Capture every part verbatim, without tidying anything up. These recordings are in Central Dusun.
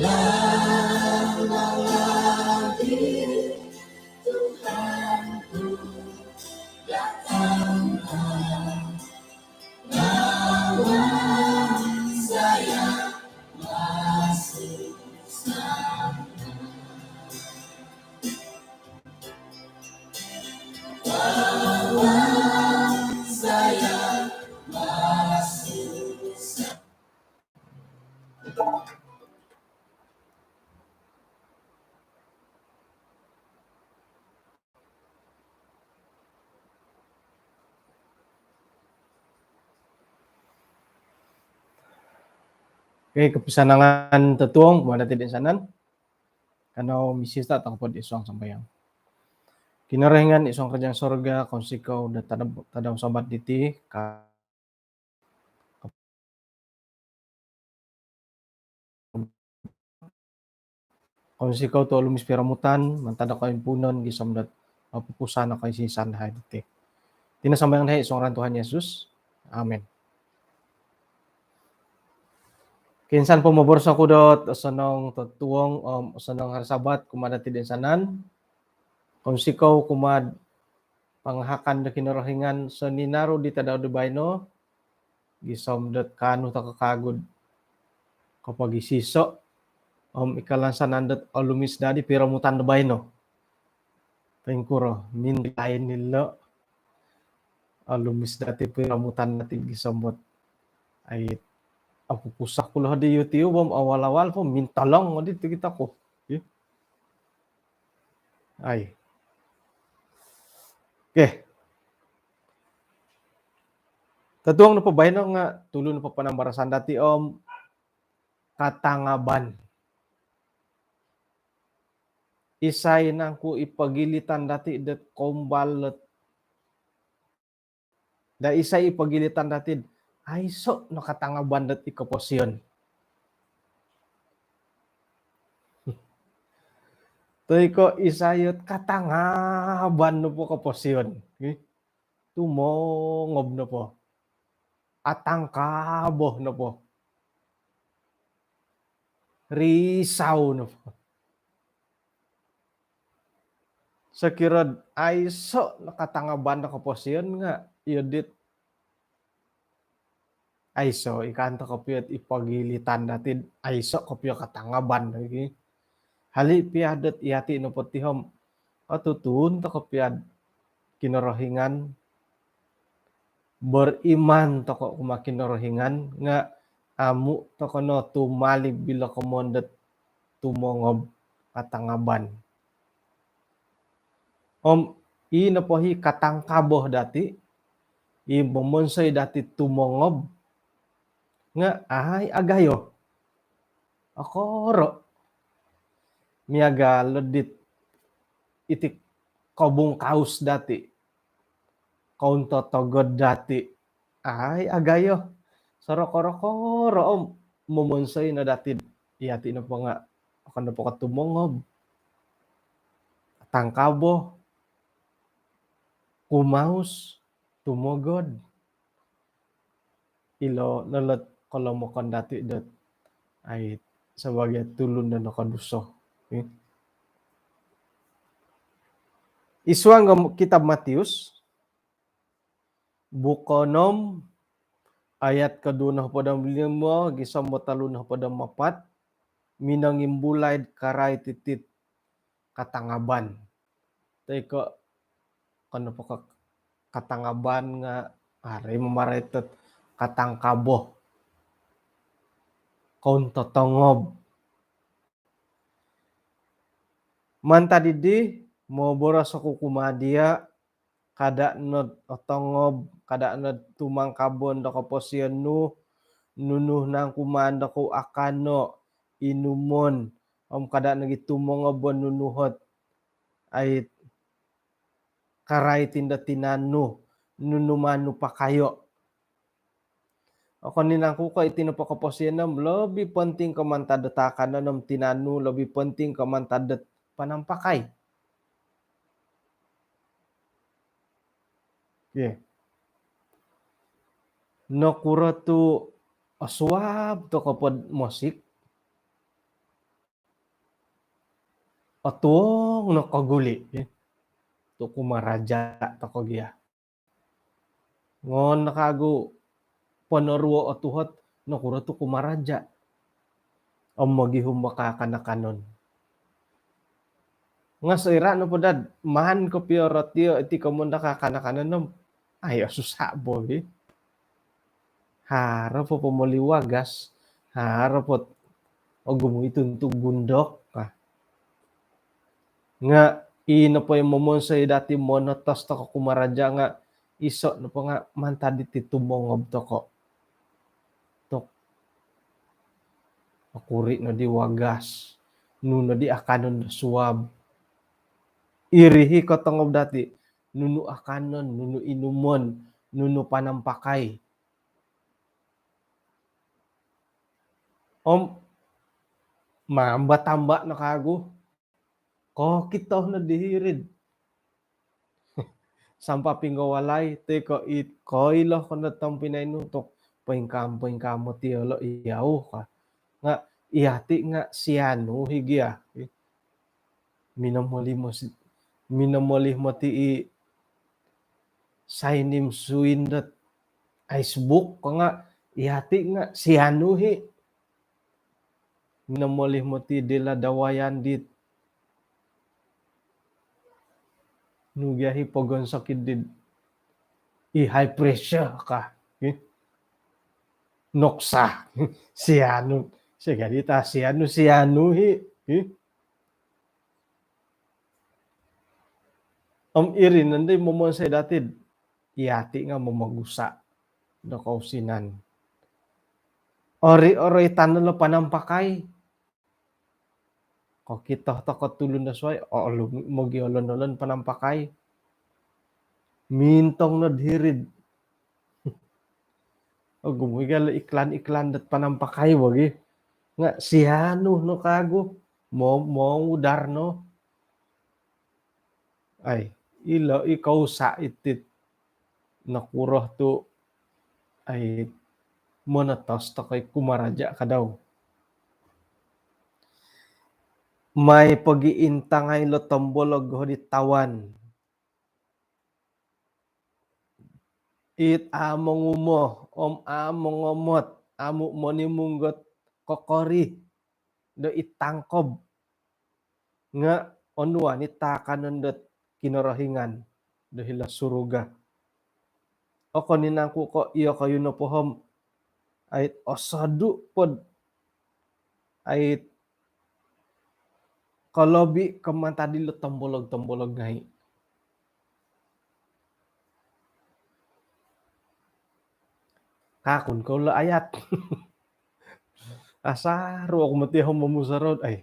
Datanglah lagi, Tuhanku, datanglah. Bawa saya masuk sana. Bawa saya masuk sana. Okey, kopisanangan totuong kumaa dati toinsanan. Kanou misista toko po id suang sambayang. Kinorohingan id suang kerajaan sorga, kounsikou do tadau, tadau Sabat diti, ka-, kounsikou tu olumis piromutan mantad do koimpuunon gisom dot opupusan o koisisan dahai diti. Iti no sambayang dahai id suang ngaran Tuhan Yesus. Amin. Insan po moboros oku dot osonong totuong om osonong hari Sabat kumaa dati toinsanan. Kounsikou kumaa pangahakan do Kinorohingan soninaru di tadau do baino, gisom dot kaanu toko kawagu do kopogisiso om i kalansanan dot olumis dati piromutan do baino. Poingkuro, minlain ilo olumis dati piromutan dati gisom dot, ai, opupusan ku lo di YouTube om awal-awal po mintolong odi tu kito ku. Ih. Ai. Okey. Totuong nopo baino nga tulu nopo panambarasan dati om katangaban. Isai nangku i pogilitan dati dot koumbal dot, da isai i pogilitan dati dot aiso no katangaban dot i koposion. Toi ko isai ot katangaban nopo koposion. Ih. Tumongob nopo. Atangkabo nopo. Risau nopo. Sokiro aiso no katangaban do koposion nga, iyo dit aiso, ikan toko pio i pogilitan dati dot aiso kopio katangaban lagi. Hali pia dot yati nopo ti om, otutun toko pia Kinorohingan, beriman toko kumaa Kinorohingan, nga amu toko no tumalib ilo komoyon dot tumongob katangaban. Om i nopo i katangkabo dati, i momonsoi dati tumongob, nga ai agayo. Okoro. Miagal dit iti kobungkaus dati, kountotogod dati, ai agayo. Sorokoro-koro om momonsoi no dati dot yati nopo nga okon nopo ko tumongob, tangkabo, kumaus, tumogod. Ilo no lot kolomokon dati dot, ai, sabaagi tulun do nokoduso. Id suang kitab Matius, buko onom, ayat koduo nohopod om limo gisom do tolu nohopod om apat, minongimbulai do karai titi dot katangaban. Toi ko, okon nopo ko katangaban nga, ari mamarait dot katangkabo. Kountotongob. Mantad dii, moboros oku kumaa dia, kada no otongob, kada no tumangkabon do koposion nu, nunu nangku maan dokou akano, inumon, om kada nogi tumongob o nunu ot, ai, karai ti do tinan nu, nunu maan nu pakayo. Okon i nangku ko iti nopo koposion om lobi penting ko mantad do taakanon om tinan nu lobi penting ko mantad do panampakai. Okey. Nokuro tu osuab toko po do mosik, otuong no koguli, eh, tu kumaraja toko gia. Ngon no kagu ponoruo otuhot, nokuro tu kumaraja. Om mogihum bo kakanakanon. Nga soira nopo dot maan kopio rotio iti komoyon do kakanakanon om, ai, osusa bo gi. Haro po pomoli wagas, haro po ogumu i tuntu gundok, ah. Nga i nopo i momonsoi dati monotos toko kumaraja nga iso nopo nga mantad diti tumongob toko. Tok. Okuri no di wagas, nunu no di akanon do suab. Iri i kotongob dati, nunu akanon, nunu inumon, nunu panampakai. Om mamba-tamba no kagu. Kokito no di hiri'd sampaping do walai, toi ko it koilo ko no tompinai nu tu poingkaa-poingkaa moti olo iyau ka. Nga iyati nga sianu i gia. Minomoli moti, minomoli moti i sainim suin dot icebook ko nga iyati nga sianu i. Minomoli moti dilo dawayan dit nu gia i pogonsok i dit i high pressure ka. Ih. Noksa. Sianu. Siga di ta sianu, sianu i. Ih. Om iri nondo i momonsoi dati, iyati nga momogusa do kousinan. Ori-ori tano lo panampakai. Kokito toko tulun do suai, o, olu, mogiolon-olon panampakai. Mintong no diri'd. Ogumu i gia lo iklan-iklan dot panampakai bo gi. Nga sianu no kagu, mo, mongudar no. Ai, ilo i kousa itit. Nokuro tu, ai, monotos toko i kumaraja ka dau. Mai pogi intangai lo tombolog ho di tawan. It a mongumo, om a mongomot, amu monimung dot kokori do i tangkob. Nga onuan i taakanon dot Kinorohingan do hilo suruga. Okon i nangku ko iyokoyu nopo om, ai, osodu pod, ai, kolobi ko mantad dilo tombolog-tombolog ngai. Kaakun kou lo ayat. Asaru oku moti om momusorou, ai.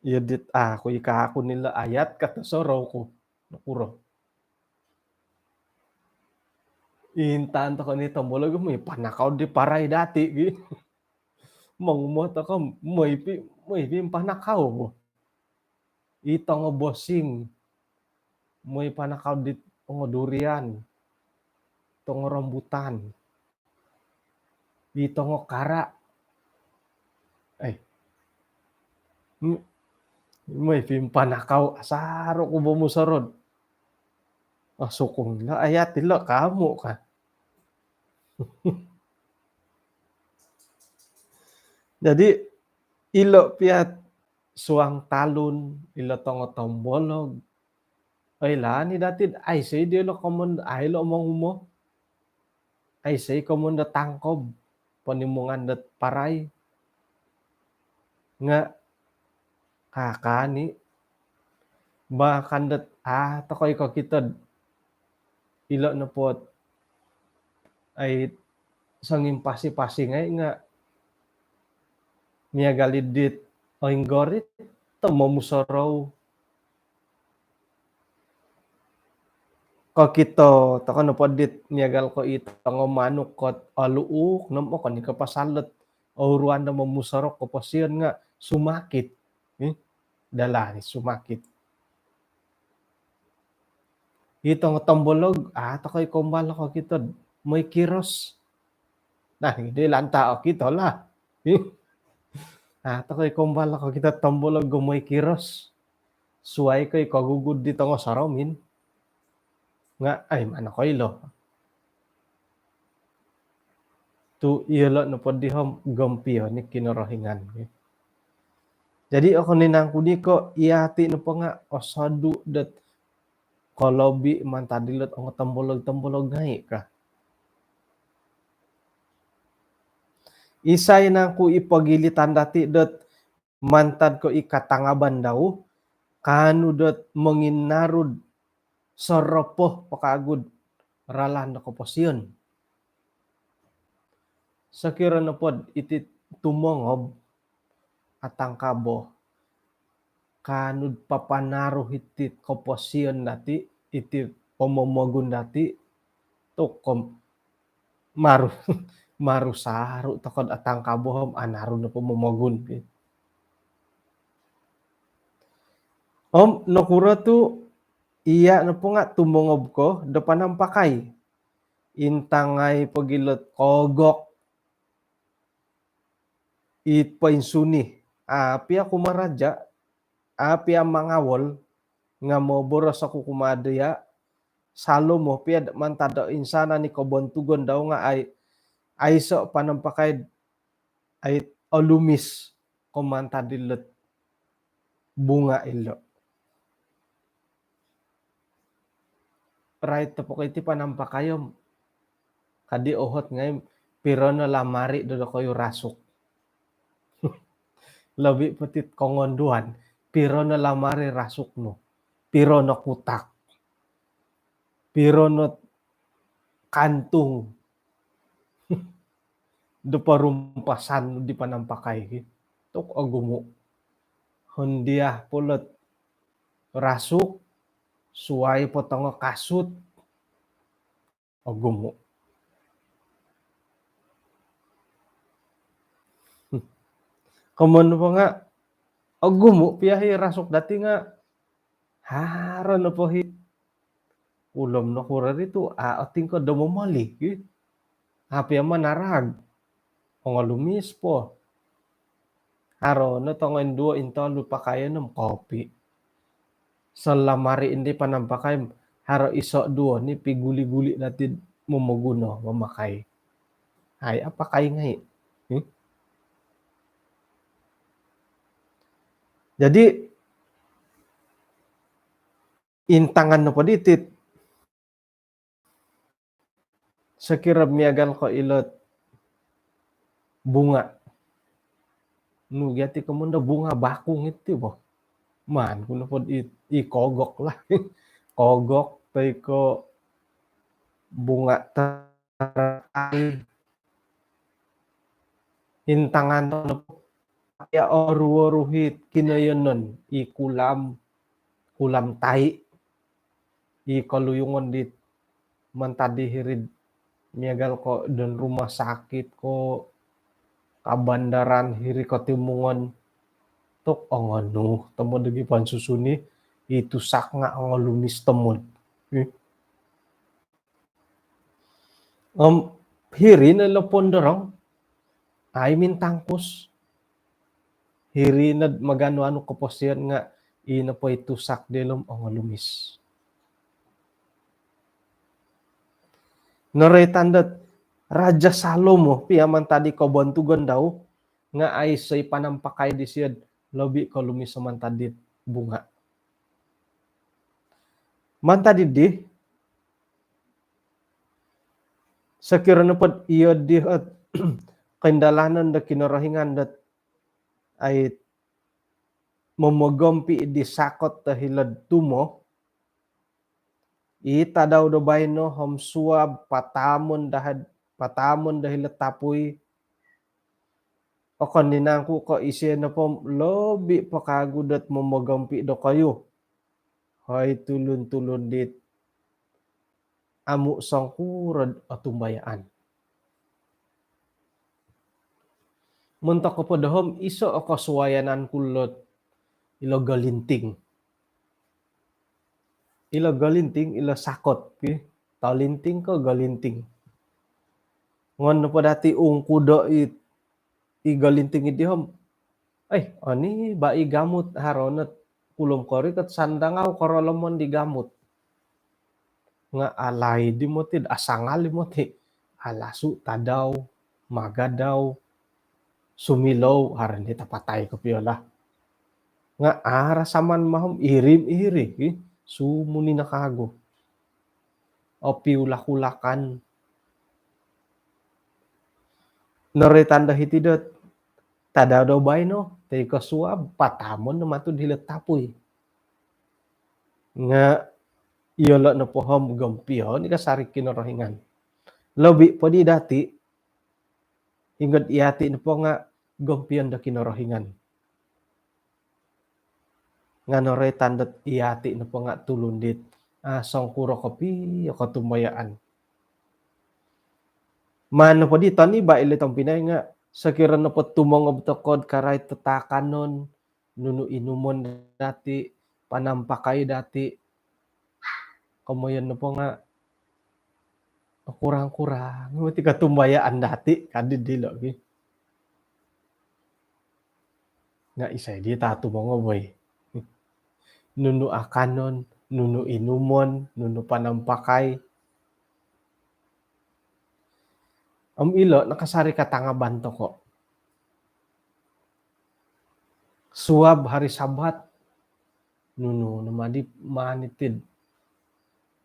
Iyo dit, a, aku i kaakun ilo ayat ka tosorou ku. Nokuro. Intangan toko ni tombolog, moi panakau di parai dati gi. Mongumo toko, moi pi, moi pi panakau bo. I tongo bosing, moi panakau di tongo durian, tongo rambutan, i tongo kara. Eh. M-, moi pi panakau, asaru oku bo musorou. Ah, sukung ilo ayat ilo kamu ka. Jadi, ilo pia suang talun, ilo tongo tombolog. Oilaan i dati, aiso i diolo komoyon, a ilo mongumo. Aiso i komoyon do tangkob, ponimungan dot parai. Nga, kaakani. Bahkan dot, a, toko i kokito. Ilo nopo ot, ai, songimpasi-pasi ngai nga miagal i dit oinggorit tu momusorou. Kokito toko nopo dit miagal ko i tongo manuk ko oluuk, om okon i ko pasal dot ouruan do momusorou koposion nga sumakit. Ih, dalan i sumakit. I tongo tombolog, a, toko i kombal kokito, moi kiros. Nah, di lanta okito lah. Ih. Ah, tokoi kombal ko kita tombolog gomoi kiros. Suai koi kogugud di tongo soromin. Nga ai mana koilo. Tu iyolo nopo di hom gompion ni Kinorohingan. Jadi okon ni nangku ni ko iyati nopo nga osodu dot kolobi mantad dilot ongo tombolog-tombolog ngai ka. Isai nangku i pogilitan dati dot mantad ko i katangaban dau, kaanu dot monginarud soropo pakagud ralan do koposion. Sokiro nopod iti tumongob atangkabo, kaanud papanaruh iti koposion dati, iti pomomogun dati, tukom maru, maru saru tokod atangkabo om anaru no pomomogun. Om nokuro tu iya nopo nga tumongob ko do panampakai. Intangai pogilot kogok i poinsuni. Apia kumaraja, apia mangawol, nga moboros oku kumaa dia, Salomo pia mantad do insanan i kobontugon dau nga ai, aiso panampakai ai olumis ko mantad dilot bunga ilo. Rait topoko iti panampakai om kadi ohot ngai piro no lamari do dokoyu rasuk. Lobi po iti kongonduan, piro no lamari rasuk nu, piro no kutak, piro no kantung do porumpasan di panampakai ki. Tok ogumu. Hondia polot rasuk, suai potongo kasut. Ogumu. Komon po nga ogumu pia hi rasuk dati nga haro nopo hi. Ulom no kurari tu a otingko do momoli ki. Apia manarag. Ongolumis po. Haro no tongo induo intolu pakaian om kopi. Selamari indi panampakai haro iso duo ni piguli-guli dati momoguno mamakai. Hai apakai ngai. Hmm? Jadi intangan nopo diti. Sokiro miagal ko ilot bunga. Nu gia ti komondo bunga bakung iti bo. Man kuno pod i, i kogok lah. Kogok toi ko bunga teratai. Intangan nopo ya oru-oru hi kinoyonon i kulam, kulam tai. I koluyungon di mantad di hiri'd miagal ko don rumah sakit ko kabandaran hiri kotimungon tok ongonu tomod dogi pansusuni i tusak nga ongolumis tomod. Om hiri no ilo pondorong ai mintangkus. Hiri no maganu-anu koposion nga ino po i tusak dilom ongolumis. Noroitan dot Raja Salomo pia mantad di kobontugon dau nga aiso i panampakai disio lobi kolumis mantad di bunga. Mantad di sokiro nopod iyo di ot koindalanon do Kinorohingan dot ai momogompi di sakot do hilo'd tumo. I tadau do baino om suab pataamon dahad, pataamon do hilo'd tapui. Okon ni nangku ko isio nopo lobi po kagu dot momogompi dokoyu. Hoi tulun-tulun dit amu songkuro'd otumbayaan. Montok ko po dohom iso o kosuayanan kulot ilo golinting. Ilo golinting, ilo sakot ki. Tolinting ko golinting. Ngon nopo dati ungkudo i, i golinting i dihom Ai, oni ba i gamut haro no kulom korikot sandangau korolomon di gamut. Nga alaid i moti, asangal i moti. Alasu tadau, magadau, sumilou, haro ni tapatai kopio lah. Nga arasaman mahom iri om iri, ki, sumuni no kagu. Opiulak-ulakan. Noroitan do hiti dot tadau do baino, toi ko suab, patamon no matu dilo tapui. Nga iyolo nopo hom gompion i kasari Kinorohingan. Lobi po di dati, ingod iyati nopo nga gompion do Kinorohingan. Nga noroitan dot iyati nopo nga tulun dit, ah, songkuro kopio kotumbayaan. Maan nopo di toni ba ilo tompinai nga sokiro nopo tumongob tokou do karait do taakanon, nunu inumon dati, panampakai dati, komoyon nopo nga okurang-kurang moti kotumbayaan dati kadi dilo, ki. Nga isai di tatu mongob oi? Nunu akanon, nunu inumon, nunu panampakai. Om ilo no kasari katangaban tokou. Suab hari Sabat, nunu no ma di maan iti dot,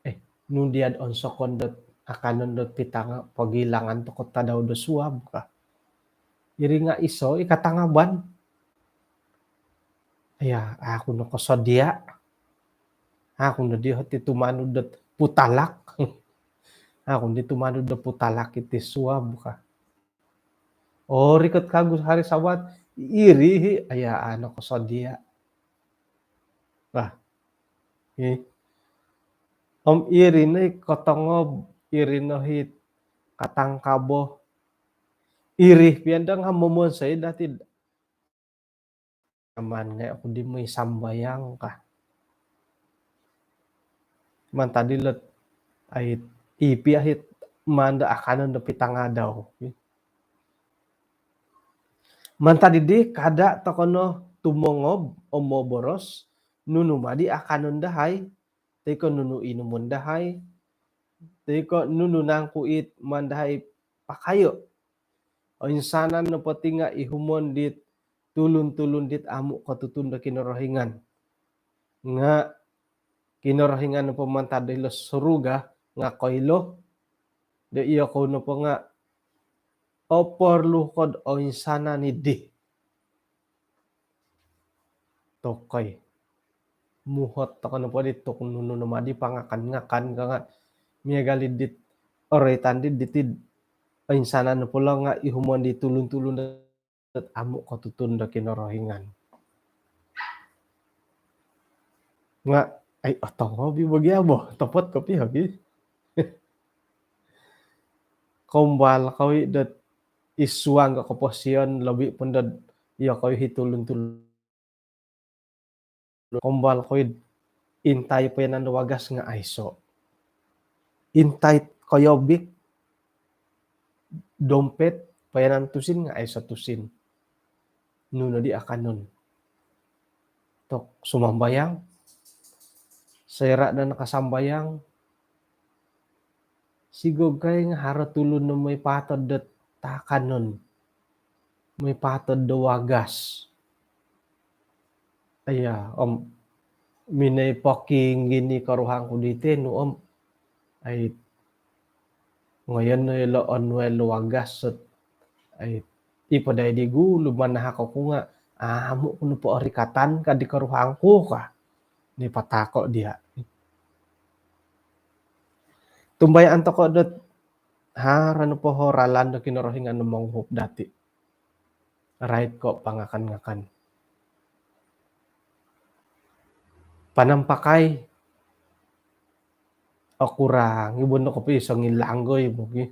eh, nunu dia dot onsokon dot akanon dot pitanga, pogilangan tokou tadau do suab ka. Iri nga iso i katangaban. Iya, a oku nokosodia. A oku nodi hiti tumanud dot putalak. A oku nodi tumanud dot putalak iti suab ka. Orikot kagu hari Sabat, iri i, iya, a oku nokosodia. Bah. Hi. Om iri no i kotongob, iri no i katangkabo. Iri pia nga momonsoi dati. Aman ngai oku di moi sambayang ka. Mantad ilo dot, ai, i pia it maan do akanon do pitangadau. Mantad dii kada tokou no tumongob om moboros, nunu ma di akanon dahai, toi ko nunu inumon dahai, toi ko nunu nangku it maan dahai pakayo. Oinsanan nopo ti nga ihumon dit tulun-tulun dit amu kotutun do Kinorohingan. Nga Kinorohingan nopo mantad do hilo surga nga koilo do iyokou nopo nga oporlu ko do oinsanan i di. Tokoi. Muhot tokou nopo di tu nunu no ma di pangakan-ngakan ka nga miagal i dit oroitan di diti dot oinsanan nopo lo nga ihumon di tulun-tulun dot amu kotutun do Kinorohingan. Nga, ai, otongob i bo gia bo, otopot kopio gia. Kombal kou i dot id suang do koposion, lobi po dot iyokou i tulun-tulun. Kombal kou i dot intai poiyanan do wagas nga aiso. Intai koyobik, dompet, poiyanan tusin nga aiso tusin. Nunu di akanon? Tu sumambayang. Soira do nakasambayang, sigogai nga haro tulun do moi patod do taakanon, moi patod do wagas. Iya, om minoi pokingini koruhang ku di tenu om, ai, ngoyon no ilo onuai lo wagas dot, ai, i po dai di gulu manahak oku nga amu ku nopo orikatan ka di koruhang ku ka. Ni patako dia. Tumbayaan tokou dot haro nopo ho ralan do Kinorohingan do monguhup dati. Rait ko pangakan-ngakan. Panampakai. Okurang i bo no kopio songilanggoi bo gia.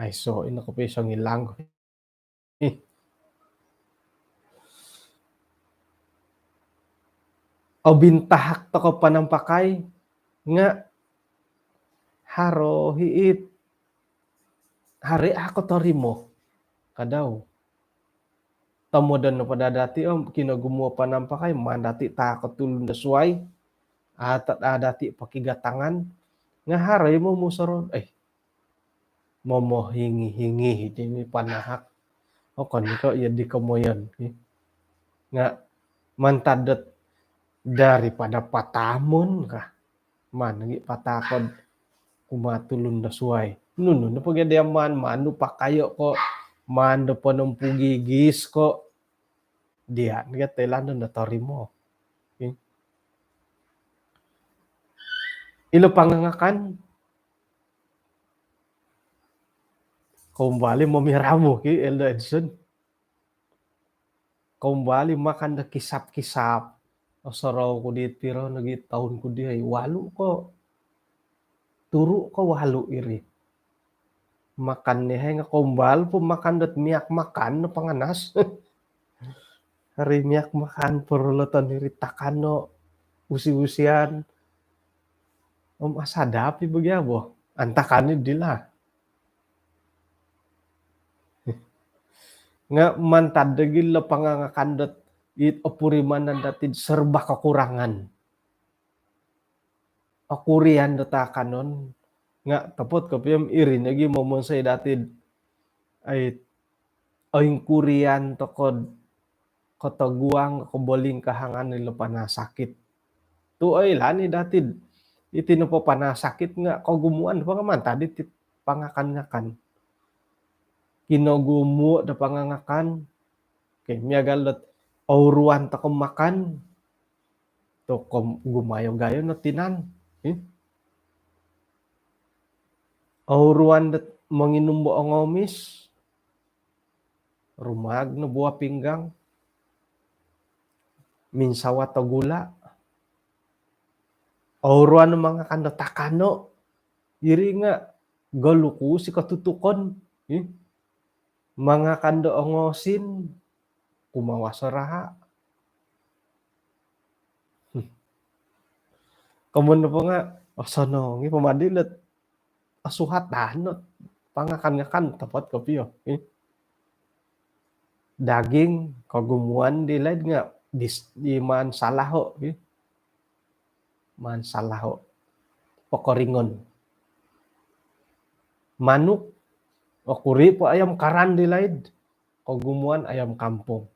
Aiso i no kopio songilanggoi. Ih. Obintahak tokou panampakai nga haro i it, haro i a kotorimo. Kadau. tomodon nopo daa dati' om kinogumuo panampakai, maan dati' taako' tulun do suwai, atat daa dati' pokigatangan, nga' haro i momusorou, eh, momohingi-hingi dini panahak. Okon ko' iyo di komoyon, eh. Nga' mantad dot daripada patamon ka, maan nogi' pataakon kumaa tulun do suwai. Nunu nopo gia dia maan, maan nu pakayo' ko', maan do ponompugigis ko', dia' nogi' toilaan do notorimo. Ilo pangangakan, koumbal i momiramu ki, Elder Edson. Koumbal i makan do kisap-kisap. Osorou ku di piro nogi toun ku di, ai, walu' ko turu' ko walu' iri. Makan ni hai nga' koumbal po makan dot miak makan no panganas. Hari miak makan, poroloton iri takano', usi-usian. Om asadap i bo gia bo. Antakan i dilo. Nga' mantad do gilo pangangakan dot it opurimanan dati'd serba kekurangan. Okurian do taakanon, nga' topot kopio om iri nogi momonsoi dati'd, ai, oingkurian toko'd kotoguang, kobolingkahangan ilo panasakit. Tu' oilaan i dati'd iti nopo panasakit nga' kogumuan po nga' mantad iti pangakan-ngakan. Kinogumu' do pangangakan, okey, miagal dot ouruan toko makan, tu' ko gumayo-gayo no tinan. Ih. Ouruan dot monginum bo ongomis, rumaag no buah pinggang, minsawat o gula. Ouruan no mangakan do takano', iri nga' golukus i kotutukon. Ih. Mangakan do ongosin, kumawas o raha'. Komoyon nopo nga' osonong i po madi lot osuhat dano' pangakan-ngakan, topot kopio. Ih. Daging kogumuan di laid nga' dis-, di maan salaho', ih. Maan salaho'. Pokoringon. Manuk, okuri' po ayam karan di laid, kogumuan ayam kampung.